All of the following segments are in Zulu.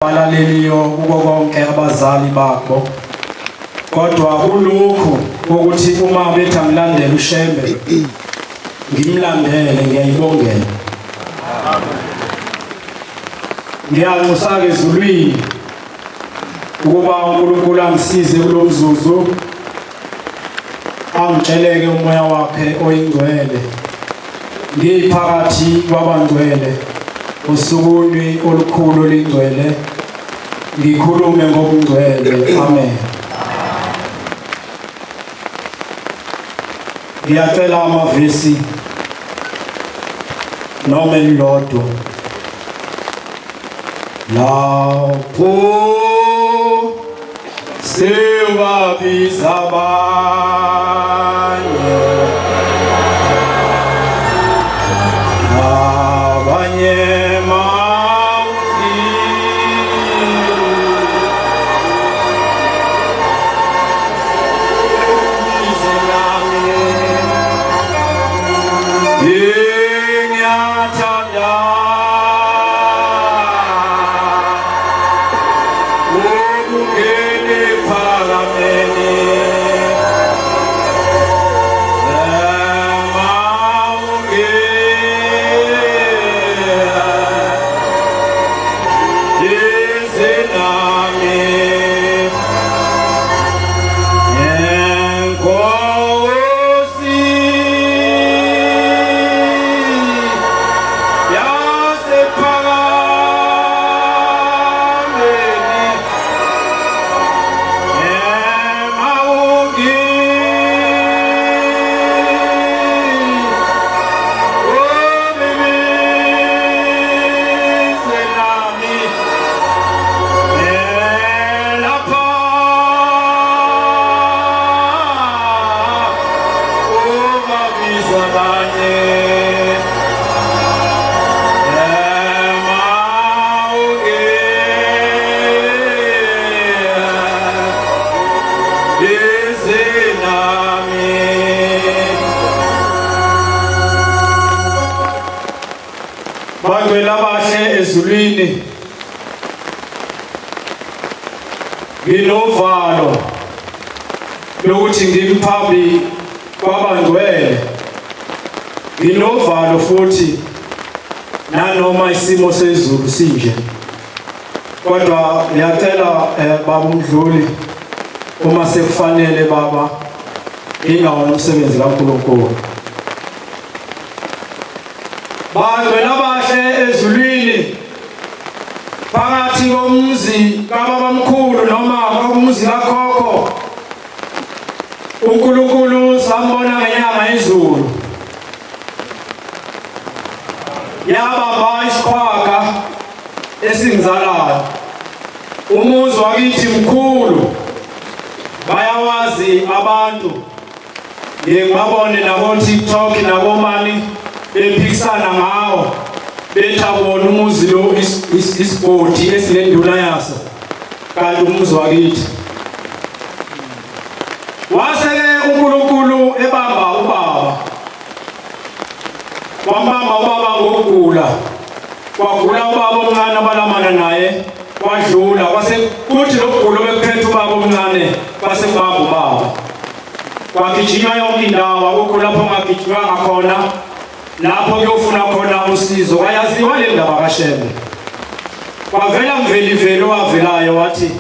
Abalaleliyo kuko konke abazali babo, kodwa kulokhu ukuthi uma bethi angilandele uShembe ngimlandele, ngiyayibongela. Ngiyanxusa-ke ezulwini ukuba uNkulunkulu angisize kulo mzuzu, angitsheleke umoya wakhe oyingcwele, ngiphakathi kwabangcwele osukwini olukhulu olingcwele, ngikhulume ngobungcwele. Amen. Ngiyacela amavesi noma elilodwa lapho Siwabiza abanye, abanye mawungibize nami. Ngiyathanda ukungena ephalameni mawungibize nami. Enkosi yasephakameni emawungi umibize nami elapha ubabiza abanye. Bangcwele abahle ezulwini, nginovalo lokuthi ngimphambili kwabangcwele, nginovalo futhi nanoma isimo sezulu sinje, kodwa ngiyacela baba uMdluli, uma sekufanele baba ingawona umsebenzi kaNkulunkulu. Bangcwele abahle ezulwini, phakathi komzi kababamkhulu noma komuzi kakhokho, uNkulunkulu sambona ngenyanga izulu yabamba isiqhwaga esingizalayo. Umuzi wakithi mkhulu, bayawazi abantu, ngiye ngibabone nabo-TikTok nabomani bephikisana ngawo, bethi akuwona umuzi lo, isigodi esinenduna yaso, kanti umuzi wakithi. Wase-ke uNkulunkulu ebamba ubaba, wambamba ubaba ngokugula, kwagula ubaba omncane abalamana naye, kwadlula, kwase kuthi lokugula obekuphethe ubaba omncane kwase kubamba ubaba, kwagijinywa yonke indawo, akukho lapho ungagijinywanga khona, lapho kuyofuna khona usizo. Kwayaziwa le ndaba kaShembe, kwavela mveliveli owavelayo wathi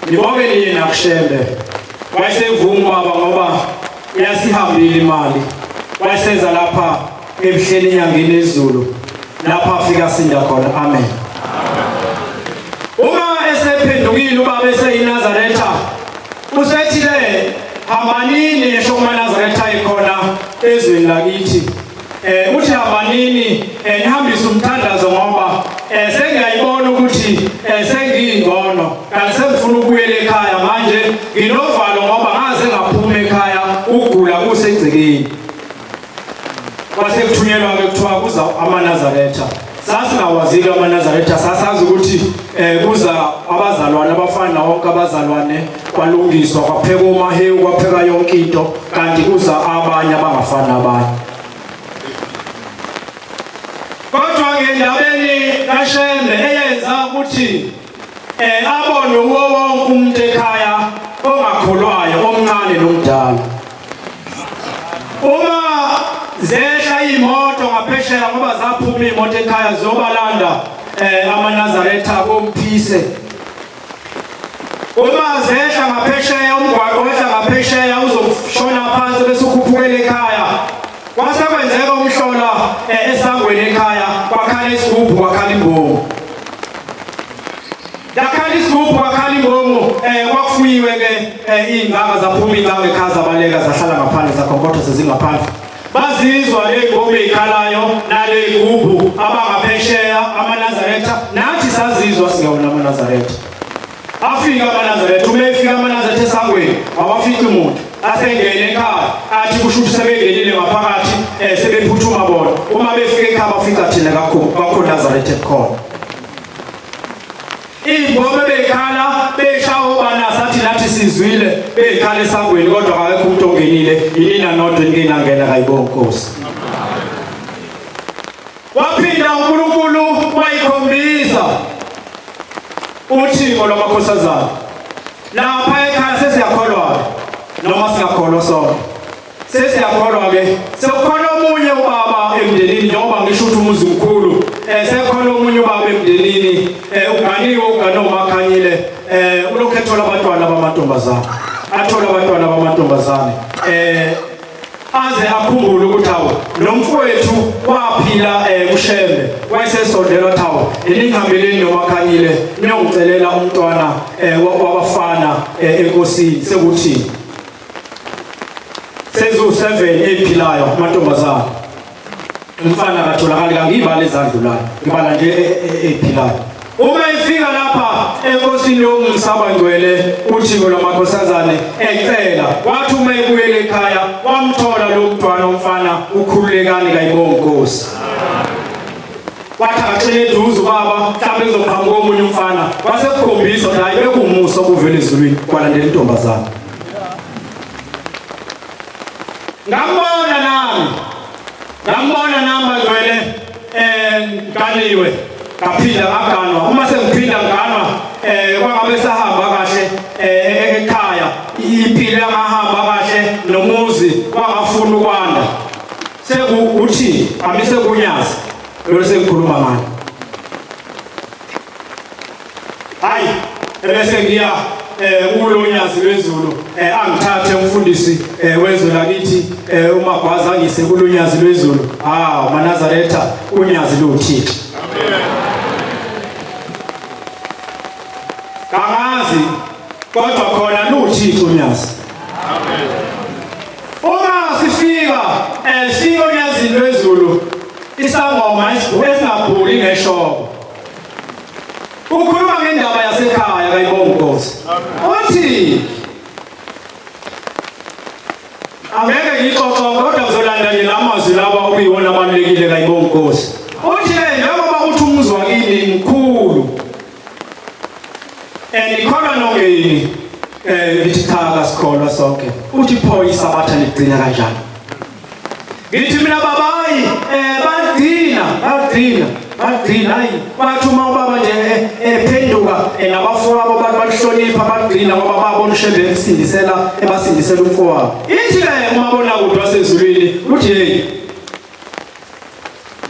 niboke niye nakuShembe. Wayesevuma ubaba ngoba yasihambile imali, wayeseza lapha ebuhleni enyangeni ezulu lapha afika sinda khona. Amen. Uma esephendukile ubaba eseyiNazaretha, usethi le hambanini, esho kumaNazaretha ikhona ezweni lakithi, uthi hambanini, nihambise umthandazo ngoba sengiyayibona ukuthi sengiyingcono, kanti sengifuna ukubuyela ekhaya manje, nginovalo ngoba ngaze ngaphuma ekhaya ukugula kusegcekeni. Kwase kuthunyelwa-ke kuthiwa kuza amaNazaretha. Sasingawazile amaNazaretha, sasazi ukuthi kuza abazalwane abafana wonke abazalwane, kwalungiswa kwaphekwa umahewu, kwapheka yonke into, kanti kuza abanye abangafani nabanye. Kodwa ngendabeni kaShembe eyenza ukuthi Abonwe uwo wonke umuntu ekhaya ongakholwayo omncane nomdala. Uma zehla imoto ngaphesheya ngoba zaphuma imoto ekhaya ziyobalanda amaNazaretha komphise. Uma zehla ngaphesheya umgwaqo wehla ngaphesheya uzoshona phansi bese ukhuphukela ekhaya. Kwase kwenzeka umhlola esangweni ekhaya kwakhala isigubhu kwakhala imbongo. Yakhala isigubhu kwakhala imbongo kwakufuyiwe ke izinganga zaphuma izinganga ekhaya zabaleka zahlala ngaphandle zakhonkotha sezingaphandle. Bazizwa ley'ngoma ey'khalayo naley'gubhu abangaphesheya amaNazaretha nathi sazizwa singawona amaNazaretha. Afika amaNazaretha, uma efika amaNazaretha esangweni awafici muntu, asengene ekhaya athi kusho ukuthi sebengenile ngaphakathi sebephuthuma bona. Uma befika ekhaya bafica thina kakho Nazaretha ekhona. Iy'ngoma beyikhala beyishaya obana sathi nathi sizwile beyikhala esangweni kodwa akekho umuntu ongenile yinina nodwa enike nangena kayibonga Nkosi. Waphinda uNkulunkulu wayikhombisa uthingo lwamakhosazana lapha ekhaya sesiyakholwa noma singakholwa sonke sesiyakholwa ke sekukhona omunye ubaba emndenini njengoba ngisho ukuthi umuzi mkhulu sekhona omunye ubaba emndenini uganiwe ugane umakhanyile ulokhu ethola abantwana bamantombazane athola abantwana bamantombazane aze akhumbule ukuthi hawu lo mfowethu waphila kuShembe wayesesondela thawu eningihambeleni nomakhanyile niyongicelela umntwana wabafana enkosini sekuthi seziwu-7 ey'philayo amantombazane umfana akatholakali kangiyibala ezadlulayo ngibala nje ey'philayo uma ifika lapha enkosini yomsa abangcwele uthiko lwamakhosazane ecela wathi uma ebuyele ekhaya wamthola lo mntwana umfana ukhululekani kayibonga inkosi wathi akaxele eduze ubaba mhlawumbe kuzoqhamuka omunye umfana wasekukhombisa ukuthi hayi bekumusa okuvela ezulwini kwalandela intombazane ngambona nami ngambona nami bangcwele nganiwe ngaphinda ngaganwa uma sengiphinda nganwa kwangabe sahamba kahle ekhaya impilo yangahamba kahle nomuzi wangafuna ukwanda sekuthi amise kunyazi lo sengikhuluma ngalo hayi ebese ngiya kulo nyazi lwezulu angithathe umfundisi wezwe lakithi uMagwaza angise kulo nyazi lwezulu. Ah maNazaretha unyazi loThixo. Amen. Kangazi kodwa khona luThixo unyazi. Amen. Uma sifika sifika onyazini lwezulu isangoma esingabhuli ngeshobo. Ukhuluma ngendaba yasekhaya kayibonga Nkosi. Uthi angeke ngixoxe kodwa ngizolanda nje lamazwi lawa okuyiwona abalulekile kayibonga Nkosi. Uthi njengoba uthi umuzwa kini mkhulu nikholwa nongeni ngithi cha kasikholwa sonke. Uthi pho isabatha ligcina kanjani? Ngithi mina babayi bagcina bagcina bagcina hayi bathi uma ubaba nje ephenduka nabafowabo abantu balihlonipha bagcina ngoba babona uShembe emsindisela ebasindisela umfowabo. Ithi ke umabonakude wasezulwini uthi hey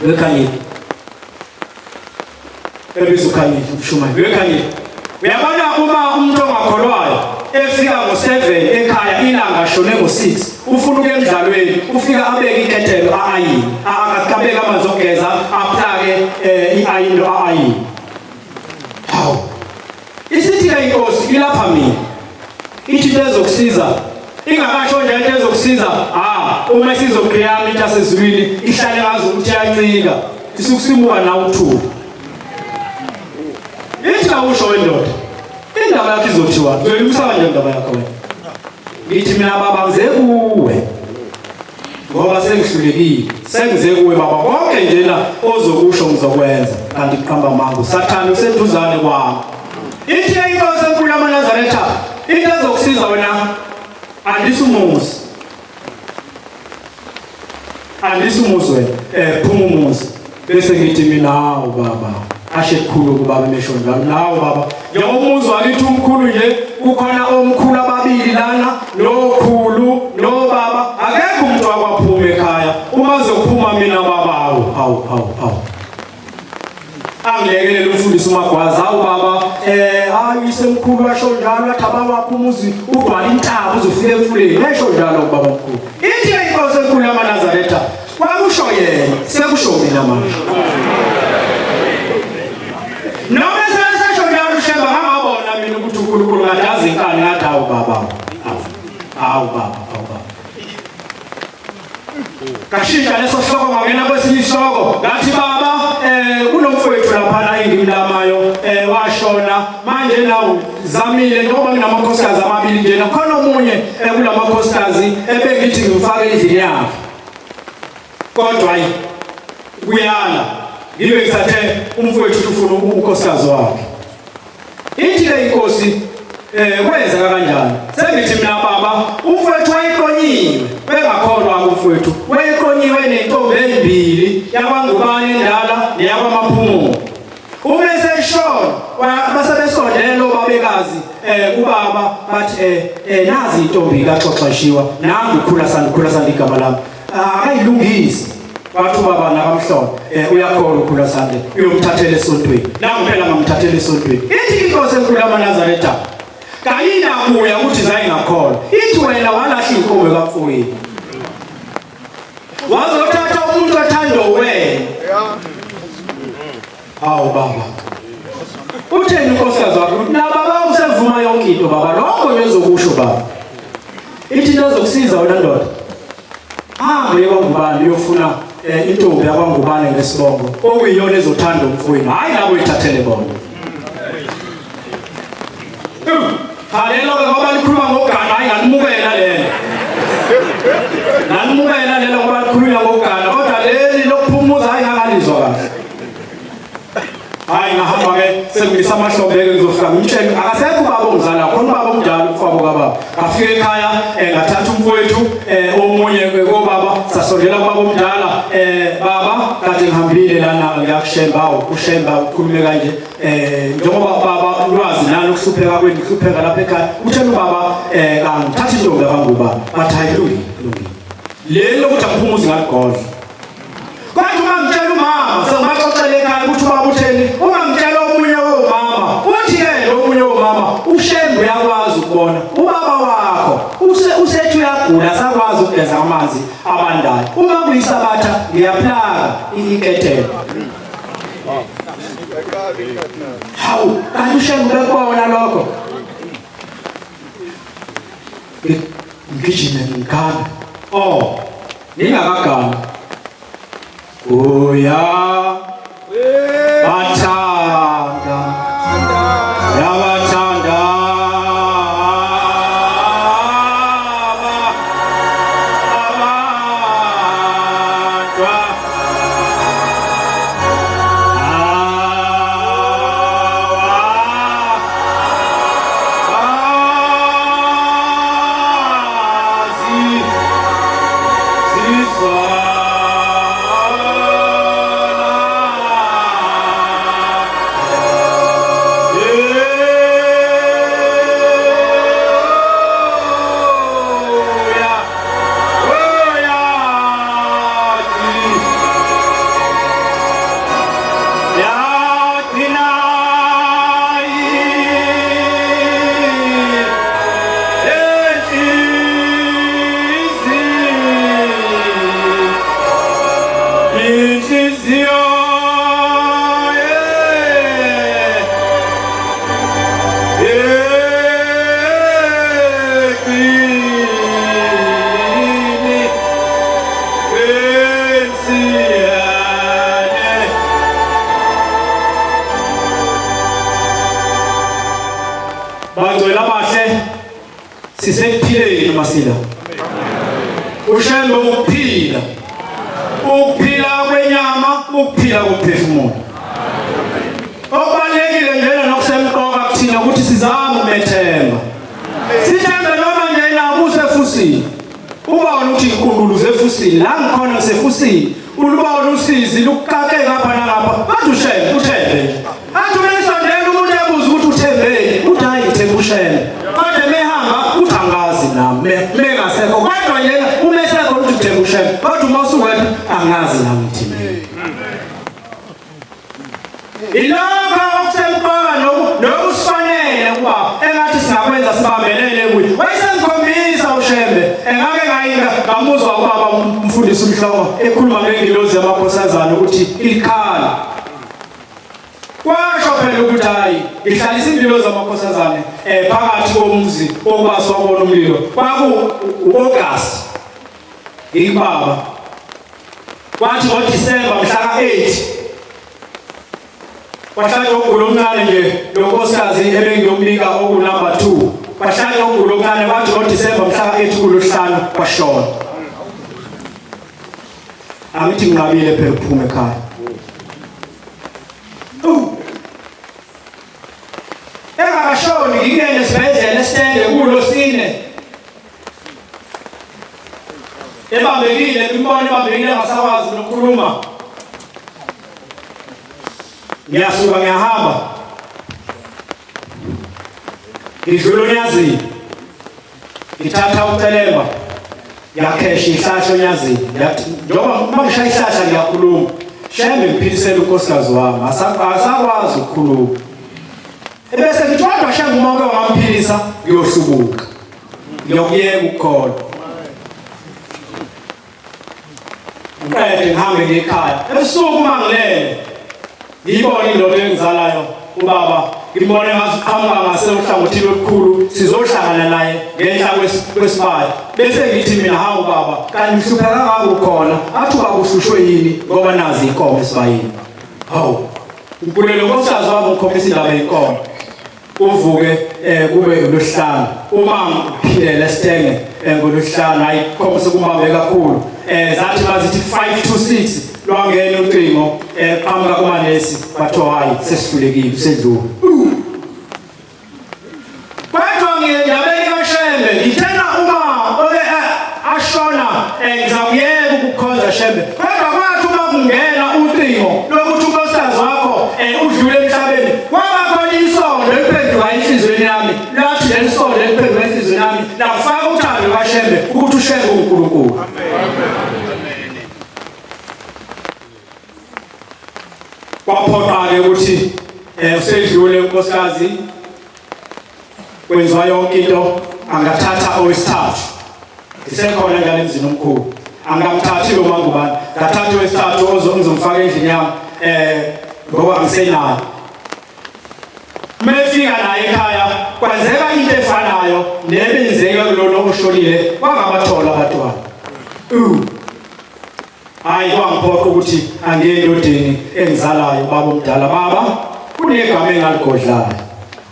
wekhanyile ebiza ukhanyile umshumayeli wekhanyile uyabona uma umuntu ongakholwayo efika ngo-7 ekhaya ilanga shone ngo-6 ufuna ukuya emdlalweni ufika abeke iketelo a-ayini abeke amanzi okugeza aplake i-ayini lo-ayini hawu isithi-ke inkosi ilapha mina ithi into ezokusiza ingakasho nje into ezokusiza uma isizoqhiyama into yasezulwini ihlale ngazi ukuthi iyancika isukusimuka nawe uthuka ithi awusho wendoda indaba yakho izothiwa ngizoyilungisa kanjani indaba yakho wena ngithi mina baba ngize kuwe ngoba sengihlulekile sengize kuwe baba konke njena ozokusho ngizokwenza kanti kuqamba amanga usathane useduzane kwami ithi inkosi enkulu amaNazaretha into ezokusiza wena andisa umuzi andisa umuzi wena phuma umuzi bese ngithi mina hawu baba Ashe kukhulu kubaba emesho njalo nawo baba. Njengoba umuzi wakithi umkhulu nje kukhona omkhulu ababili lana nokhulu nobaba akekho umuntu wakwaphuma ekhaya uma zophuma mina baba hawu hawu hawu hawu. Angilekelele umfundisi uMagwaza hawu baba eh hayi isemkhulu washo njalo athi abawakho umuzi ugcwala intaba uzofika emfuleni esho njalo ubaba omkhulu. Ithi inkosi enkulu yamaNazaretha Kwakusho yena, sekusho mina manje. Noma sesesho njalo uShembe ngangabona mina ukuthi uNkulunkulu kade azi inkani ngathi awu baba. Awu baba, awu baba. Kashintsha leso sihloko ngangena kwesinye isihloko ngathi baba eh kunomfowethu laphana engimlamayo eh washona manje nawu zamile njengoba nginamakhosikazi amabili njena khona omunye eh, kulamakhosikazi ebengithi ngimfake endlini yakhe kodwa hayi kuyala ngibe ngithathe umfowethu ufuna unkosikazi wakhe ithi le inkosi eh kwenzeka kanjani sengithi mina baba umfowethu wayeqonyiwe bengakholwa umfowethu wayeqonyiwe nentombi embili yakwangubane endala neyakwamaphumulo Uma eseshona base besondele obabekazi eh kubaba bathi eh, eh nazi intombi kaXoxashiwa nangu khula sandi khula sandi igama lami ah, akayilungisi wathi ubaba nakamhlolo eh uyakholwa ukhula sandi uyomthathela esontweni nangu phela ngamthathela esontweni ithi inkosi enkulu yamaNazaretha kayinakuya ukuthi zayingakholwa ithi wena walahla inkomo kamfowenu wazothatha umuntu othanda wena hawu baba utheni unkosikazi wakho na baba usevuma yonke into baba lokho nje ezokusho baba ithi into ezokusiza wena ndoda hambe uye kwangubane uyofuna eh, intombi yakwangubane ngesibongo okuyiyona ezothanda umfowenu hhayi labo uyithathele bona Cha lelo ke ngoba likhuluma ngogana hayi ngalimukela lelo. Ngalimukela lelo ngoba likhulunywa ngogana kodwa leli lokuphumuza hayi ngangalizwa kahle. Hayi ngahamba ke sengimisa amahlombe ke ngizofika ngimtshele akasekho ubaba ongizala khona ubaba omdala umfabo kababa. Ngafika ekhaya eh, ngathatha umfowethu eh, omunye kobaba sasondela kubaba omdala eh, baba kade ngihambile lana ngiyakushemba awu ushemba ukhulume kanje eh njengoba baba ulwazi nalo ukuhlupheka kwenu ukuhlupheka lapha ekhaya uthena ubaba eh kangithatha intombi yakanguba bathi hayi kulungile kulungile leli lokuthi angiphumuzi ngaligodla kodwa uma ngitshela umama sengibaxoxele ekhaya ukuthi ubaba utheni uma ngitshela omunye womama uthi-ke lo omunye womama ushembe uyakwazi ukubona ubaba wakho usethi uyagula asakwazi ukugeza amanzi abandayo uma kuyisabatha ngiyaplaka iketela Hawu, kanti uShembe ubekubona lokho. Ngigijime ngigana. Oh, ngingakagani. Uya bathanda yabathanda abantwa Bangcwele abahle sisekuphileni masila. Ushembe ukuphila. Ukuphila kwenyama, ukuphila kokuphefumula. Okubalulekile njena nokusemqoka kuthina ukuthi sizame ukumethemba. Sithembe noma njena kusefusini. Ubona ukuthi inkundulu zefusini la ngikhona ngisefusini. Ulubona usizi lukukake ngapha nangapha. Bathi uShembe uthembe nje. Athi uyisondela umuntu ebuza ukuthi uthembeni, uthi hayi ngithemba uShembe. Kodwa mehamba uthi angazi nami, mengasekho. Kodwa yena uma esekho uthi uthemba uShembe. Kodwa uma usuwedwa angazi nami ngithembeni. Ilokho okusemqoka nokusifanele ukuba engathi singakwenza sibambelele kuye. Wayesengikhombisa uShembe engake ngayika ngamuzwa ubaba umfundisi uMhlongo ekhuluma ngengilozi yamakhosazana ukuthi ilikhala. Kwasho phela ukuthi hayi ihlalisa impilo zamakhosazane eh phakathi komuzi okubaswa kona umlilo. Kwaku uAugust. Ngikubaba. Kwathi ngoDisemba mhla ka-8 kwahlala ogula omncane nje lo nkosikazi ebengiyomnika okunumber 2 kwahlala ogula omncane kwathi ngoDisemba mhla ka-8 kulosihlanu kwashona. Angithi nginqabile phela ukuphuma ekhaya. Engakashoni ngingene esibhedlela esitende kulosine. Ebambekile imbona ebambekile engasakwazi nokukhuluma. Ngiyasuka ngiyahamba. Ngidlula onyazini. Ngithatha ucelemba ngiyakhesha ihlahla onyazini ngiyathi njengoba uma ngishaya ihlahla ngiyakhuluma shembe ngiphilisele unkosikazi wami asakwazi ukukhuluma ebese ngithi kodwa shembe uma uke wangamphilisa ngiyohlubuka ngiyokuyeka ukukholwa ngiqede ngihambe ngekhaya ebusuku uma ngilele ngiyibone indoda engizalayo ubaba ngibone ngathi uqhamuka ngase uhlangothini olukhulu sizohlangana naye ngenhla kwesibaya bese ngithi mina hawu baba kanti ngihlupheka kangaka ukhona athi ubaba uhlushwe yini ngoba nazi inkomo esibayeni hawu ngikulele nkosikazi wami ngikhombisa indaba yenkomo uvuke eh kube uluhlanu uma ngiphindele esitenge eh, ngoluhlanu hayi khombisa ukumbambe kakhulu eh zathi bazithi 5 to 6 lwangena ucingo eh qhamuka kumanesi bathiwa hayi sesihlulekile usedlule kodwa ngiyendabeni kaShembe ngithena uma oke eh, ashona eh, ngizakuyeka ukukhonza Shembe kodwa kwathi uma kungena ucingo lokuthi unkosikazi wakho eh, udlule emhlabeni kwaba khona isondo eliphenduka enhliziyweni yami lathi leli sondo eliphenduka enhliziyweni yami lakufaka uthando lukashembe ukuthi ushembe uNkulunkulu. Kwaphoqa-ke ukuthi um usedlule unkosikazi kwenziwa yonke into angathatha owesithathu ngisekhona njalo emzini omkhulu angamthathi lo mangubani ngathatha owesithathu ozongizomfaka endlini yami eh ngoba ngisenayo Mefika naye ekhaya kwenzeka into efanayo nebenzeka kulona oshonile wangabathola abantwana. Hayi kwangiphoqa ukuthi angiye endodeni engizalayo baba omdala baba kunegama engaligodlayo.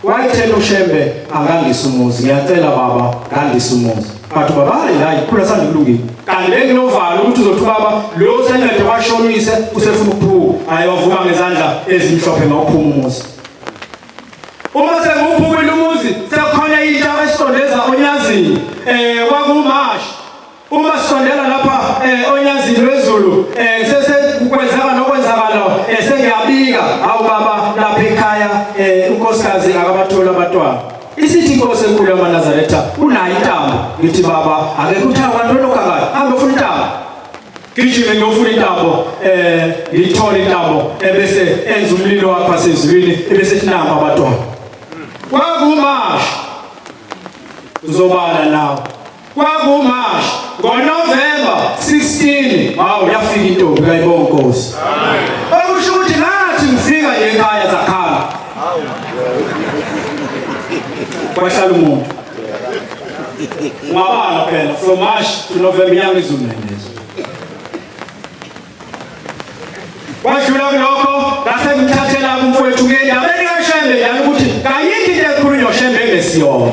Wayethela uShembe angandisa umuzi ngiyacela baba ngandisa umuzi. Bathi baba hayi hayi khula sandikulungile. Kanti benginovalo ukuthi uzothi baba lo usencede washonise usefuna ukuphuma. Hayi wavuma ngezandla ezimhlophe ngawuphuma umuzi. Uma sengiwuphumile umuzi sekukhona into esondeza onyazini eh kwakumashi Uma sisondela lapha eh, onyazini lwezulu eh, sesekukwenzeka nokwenzakala eh, sengiyabika hawu baba lapha ekhaya eh, unkosikazi akabatholi abatwana isithi inkosi enkulu yamaNazaretha unayo intambo ngithi baba akekho uthango kanti kangaka hambe ufuna intambo gijime ngiyofuna intambo eh ngiyithole intambo ebese enza umlilo wakhe wasezulwini ebese ethi namba abatwana kwakumasha uzobala nawe Kwakumashi ngoNovember 16 hawu yafika intombi kayibonga Nkosi. Okusho ukuthi ngathi ngifika nje ekhaya zakhala. Kwahlala umuntu. Ungabala phela from March to November inyanga izumendezi. Kwadlula kulokho ngase ngithathela umfowethu ngendabeni kaShembe njalo ukuthi kayikho into ekhulunywa Shembe engesiyona.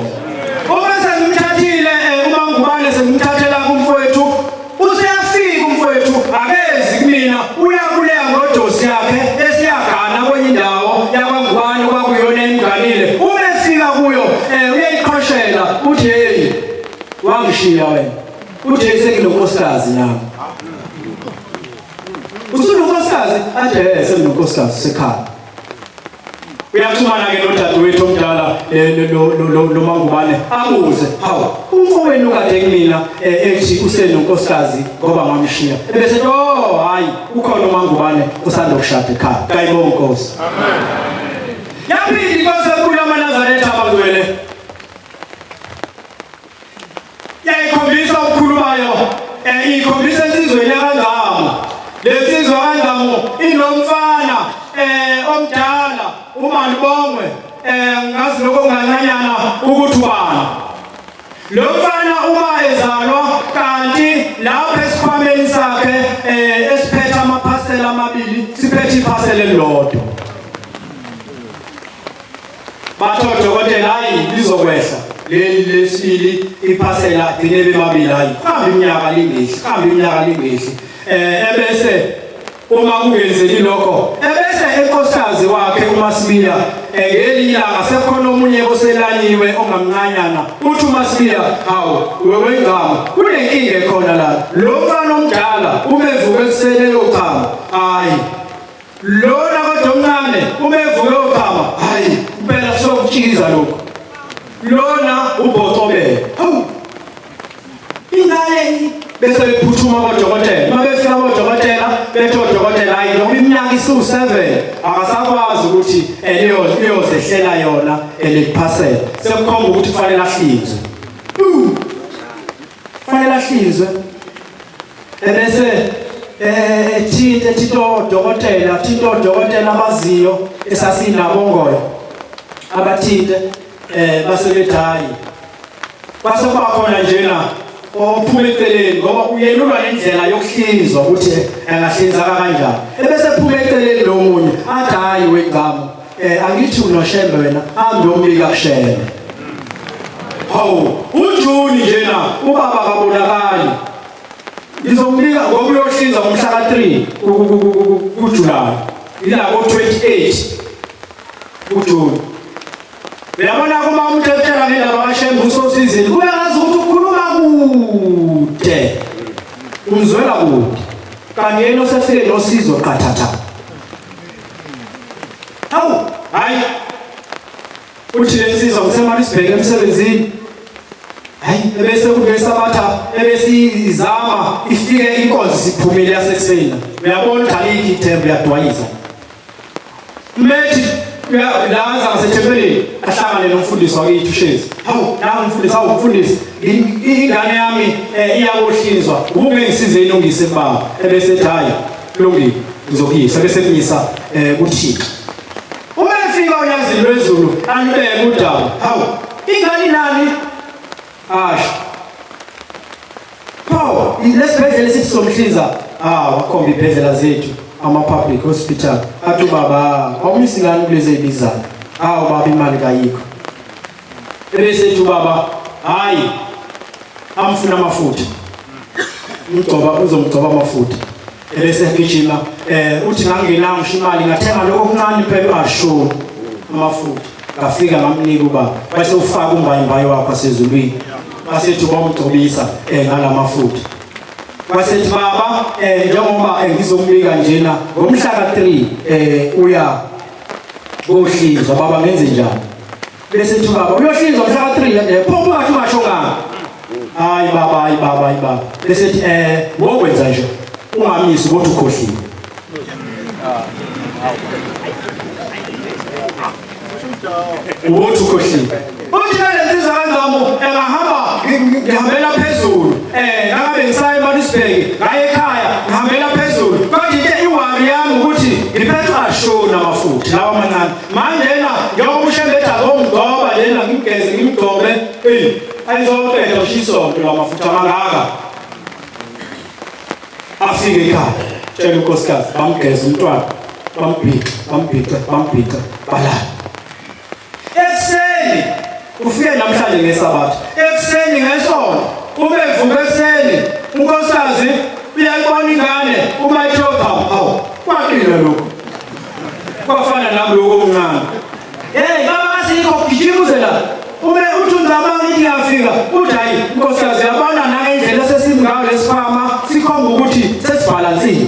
Uma sengimthathile eh, uma ngubane sengimthathela kumfowethu useyafika umfowethu akezi kumina uyakuleya ngodosi yakhe esiyagana kwenye indawo yakwangubane kwakuyona emganile uma efika kuyo um uyayiqhoshela uthi heyi wangishiya wena uthi senginokosikazi nami. Unonkosikazi? Athi eh senginonkosikazi sekhaya. Uyaxhumana-ke nodadewethu omdala lo Mangubane abuze, hawu umfowenu kade kumina ethi usenonkosikazi ngoba ngamshiya. Ebese ethi oh hayi ukhona uMangubane usanda kushada ekhaya. Kayibonga Nkosi. Amen. Yaphinde inkosi enkulu yamaNazaretha abangcwele. Yayikhombisa ubukhulu bayo, ikhombisa insizweni yakaNgcamu. Le nsizwa kaNgcamu inomfana omdala uMalibongwe, ngazi lokho kungancanyana ukuthi ubani. Lo mfana uma ezalwa kanti lapha esikhwameni sakhe esiphethe amaphasela amabili siphethe iphasela elilodwa. Bathe odokotela hayi lizokwehla leli lesibili iphasela agcine bemabili hayi kuhambe iminyaka lingehli kuhambe iminyaka lingehli ebese uma kungenzeki lokho ebese enkosikazi wakhe uMasibiya ngelinye ilanga sekukhona omunye oselanyiwe ongamncanyana uthi uMasibiya hawu wewengama kunenkinga ekhona la lo mfana omdala umevuka ekuseni eyochama hayi Lona kodwa omncane uma evuke uchama, hayi impela sokutshiza lokho. Lona ubhocobele. Hawu. Ingane bese bephuthuma kodokotela. Uma befika kodokotela bethi odokotela hayi noma iminyaka isu-7 akasakwazi ukuthi iyozehlela yona eliphasela. Sekukhomba ukuthi kufanele ahlinzwe. Kufanele ahlinzwe. Ebese ethinte thinta odokotela thinta odokotela abaziyo esasinabo ngoyo abathinte base bethi hayi kwase kuba khona njena ophuma eceleni ngoba uyelulwa nendlela yokuhlinzwa ukuthi angahlinzaka kanjani ebese phuma eceleni lo munye athi hayi wengcamo angithi unoshembe wena hambe umbika kushembe. Hawu uJuni njena ubaba kabonakali Ngizombika ngoba uyohlinza ngomhla ka-3 kuJulayi. Ila ko-28 kuJuni. Uyabona kuma umuntu etshela ngendaba kaShembe usosizini, kube ngazi ukuthi ukhuluma kude. Umzwela kude. Kanti yena osefike nosizo qathatha. Hawu, hayi. Uthi le nsizwa ngisemane sibheke emsebenzini. Hayi ebese kunesabatha ebesizama ifike inkonzo siphumile yasekuseni. Uyabona ukuthi alikho ithemba uyadwayiza. Methi laza ngasethempelini ahlangane nomfundisi wakithi uShezi. Hawu nangu umfundisi hawu umfundisi ingane yami iyakohlinzwa ubungengisize ilungise baba ebese ethi hayi kulungile ngizokuyisa bese kuyisa kuThixo. Uma efika unyazini lwezulu alubeke udaba. Hawu, ingane nani? Asho. Pho, lesibhedlela esithi somhlinza, ah wakhomba ibhedlela zethu ama public hospital. Athi ubaba, awumisi ngani kulezi ezibizayo? Ah ubaba imali kayikho. Ebese ethi ubaba, hayi amfuna amafutha. Umgcoba uzomgcoba amafutha. Ebese egijima uthi ngangingenayo ngisho imali ngathenga lokho okuncane impela ashoni amafutha. Ngafika ngamnika ubaba. Bese ufaka umbayimbayi wakho asezulwini. Basethi bamgcobisa ngalamafutha. Wasethi baba njengoba ngizokubika njena ngomhla ka3 uya kohlinzwa baba ngenze njani? Bese ethi baba uyohlinzwa mhla ka-3 pho ungathi ungasho ngani? Hayi baba, hayi baba, hayi baba. Bese ethi ngokwenza nje ungamisi kodwa ukhohliwe. Ubothi ukhohliwe. Uthi nale nsizwa kaNgcomo engahamba ngihambela phezulu nangabe ngisaya eMaritzburg ngaye ekhaya ngihambela phezulu kodwa into iwari yami ukuthi ngiphethe ashoni amafutha lawa amancane manje na njengoba uShembe ethi akomgcoba lena ngimgeze ngimgcobe eyi ayizoqeda usho isonto lamafutha mangaka afike ekhaya tshela unkosikazi bamgeze umntwana bambhica bambhica bambhica balala Ekuseni ufike namhlanje ngesabatha. Ekuseni ngesonto ube vuka ekuseni unkosikazi uyayibona ingane uma ithe hawu hawu kwaqina lokhu. Kwafana nami lokho okuncane. Hey baba kasikho gijima uze la. Ube uthi ungicabanga ngithi ngiyafika uthi hayi nkosikazi uyabona nangendlela esesimi ngayo lesikhwama sikhomba ukuthi sesibhalansile.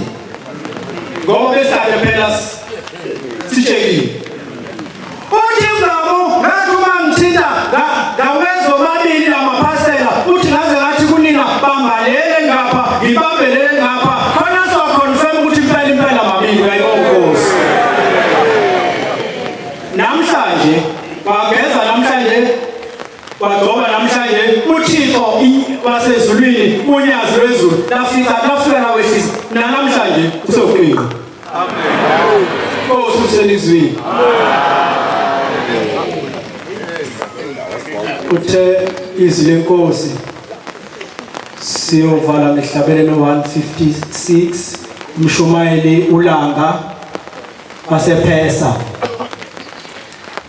Ngoba besade phela sitshekile. Uthi Mlamu ngathi uma ngithinta ngawezwa omabili lamaphasela uthi ngaze ngathi kunina bambalele ngapha ngibambelele ngapha khona so confirm ukuthi impela impela mabili uyayibonga Nkosi. Namhlanje wageza namhlanje wagcoba namhlanje uThixo wasezulwini unyazi lwezulu lafika lafika lawehlisa namhlanje usewuqinqa. Amen. Nkosi uselizwini. Uthe izwi lenkosi siyovala ngehlabelelo 156 umshumayeli ulanga wasephesa.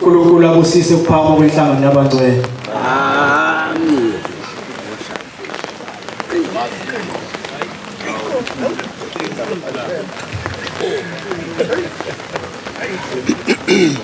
uNkulunkulu abusise ukuphakama kwenhlangano yabangcwele. Amen.